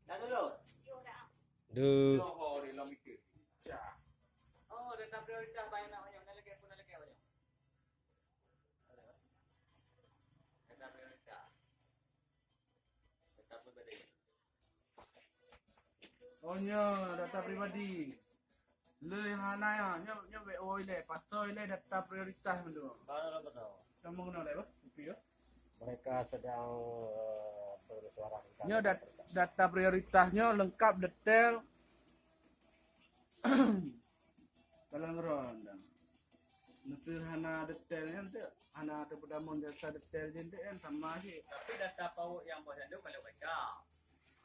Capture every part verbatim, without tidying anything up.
Dah dulu. Duh. Oh, data prioritas banyak nak banyak. Nak lagi apa, nak lagi apa? Data prioritas. Data pribadi. Oh, nyo data pribadi. Lé hana ya, nyo nyo bek oi lé, pastor lé data prioritas dulu. Baru apa tahu? Kamu kenal lé, Bang? Kopi ya? Mereka sedang, eh, bersuara tentang Nyo dat- data prioritas. Data prioritasnya lengkap detail. Dalam ron dah. Mesti hana detail kan tu. Hana tu peudamon data detail je tu kan sama je. Tapi data PAUD nyang bos nyan tu kalau baca.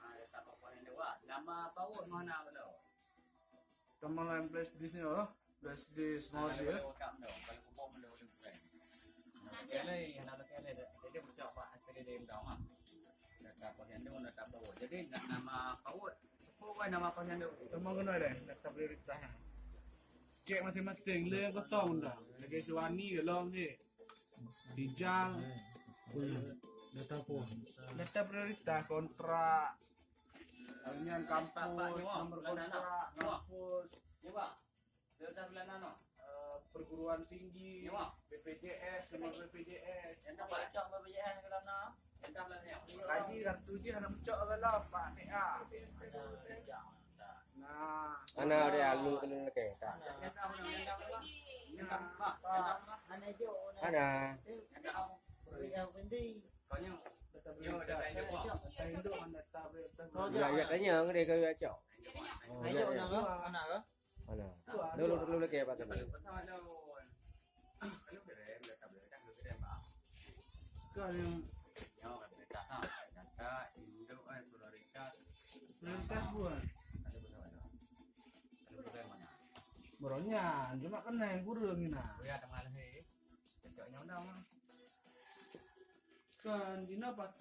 Ha, data PAUD nyan tu, wah. Nama PAUD mana kalau? Teman lain flash disk ni, oh. Flash disk mau dia. Kalau bukan tu, kalau kubur tu boleh bukan. Nah, dia lain, hana lagi lain. Jadi macam apa S P D D M dah mah. Data PAUD nyan tu, data PAUD. Jadi na- nama PAUD. Apa nama PAUD nyan tu? Teman kena deh, data prioritas. Cek masing-masing, le yang kosong dah. Lagi Suwani ke long ni. Dijang. Data apa? Data prioritas, kontrak. Hunian kampus, nomor kontrak, kampus. Ni, Bang. Prioritas bulanan, no? Eh, perguruan tinggi, Ni, Bang. B P J S, nomor B P J S. Yang dapat cok B P J S ke dalam, no? Yang dapat, yang. Kaji kartu je hana cok dalam, Pak T A. Ada, ada. Nah. Mana ada alu kena lagi? Tak. Yang dapat, yang dapat, Bang. Yang dapat, Bang. Yang dapat, Bang. Mana? Yang dapat. Kau ni. Yo, dah, dah, dah. Ya, ya, tanya, dia kau cok. Oh, ya, ya. Mana? Dulu, dulu lagi apa tadi? Kan yang prioritas buat. Baronya, cuma kena yang kurang ni nah. Kan, dina pastor